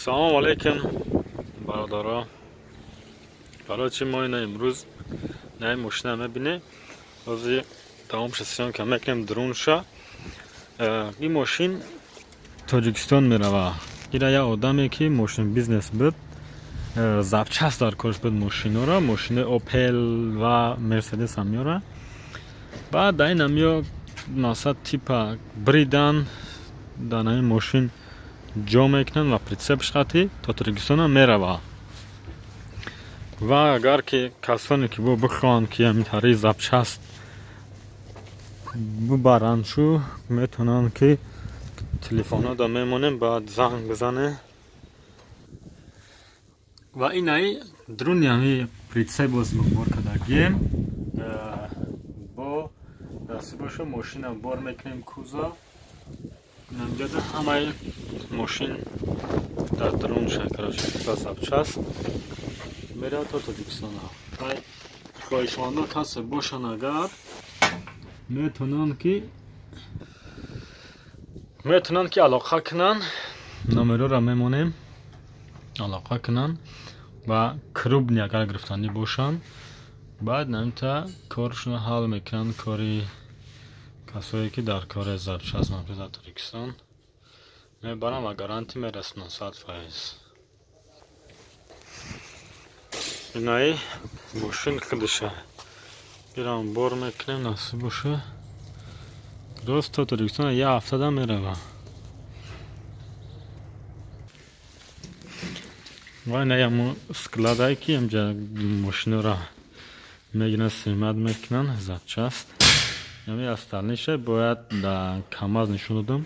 Салом алейкум бародаро. Короче, мо ина имрӯз наи мошина мебинем. Ҳозир тамом шуд, съёмка мекунем дронша. Ин мошин Тоҷикистон мерава. Ира як одаме ки мошин бизнес буд, запчасть дар корш буд мошинора, мошини Opel ва Mercedes ҳам меёра. Баъд дар ин ҳамё масалан типа бридан дар ҳамин мошин ҷо мекунанд ва прицепш қати то Тоҷикистонам мерава. Ва агар ки касоне ки бо бихоҳанд ки ҳамин тариқи запчасть бубаранд шу, метавонанд ки телефонҳода мемонем, баъд занг бизане. Ва инаи друни ҳами прицеп боз бор кардагием. Бо дасти боша мошина бор мекунем кузов. Инҷода ҳамаи мошин дар дарунша, короче, запчасть меравад то Тоҷикистон. Хоҳишмандо касе бошанд агар, метавонанд ки алоқа кунанд, номерҳоро мемонем, алоқа кунанд ва крупный агар гирифтанӣ бошанд, баъд намита коршонро ҳал мекунанд. Кори касое ки дар кори запчасть мавҷуд дар Тоҷикистон мебаранд ва гарантия мерасонанд 100%. Инаи мошин худиша гирам бор мекунем, насиб боша. Рост то Тоҷикистон як ҳафтада мерава. Ва инаи ҳамо складае ки инҷа мошинора мегиранд, снимать мекунанд запчасть. Ҳамин остальныйша бояд дар КамАЗ нишон додам.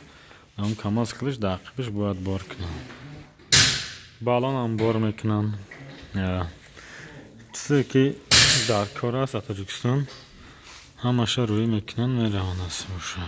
Ҳамон КамАЗ худаш дар ақибаш бояд бор кунанд. Балонам бор мекунанд. Чизе ки дар кор аст дар Тоҷикистон ҳамаша рӯӣ мекунанд, мераванд, насиб боша.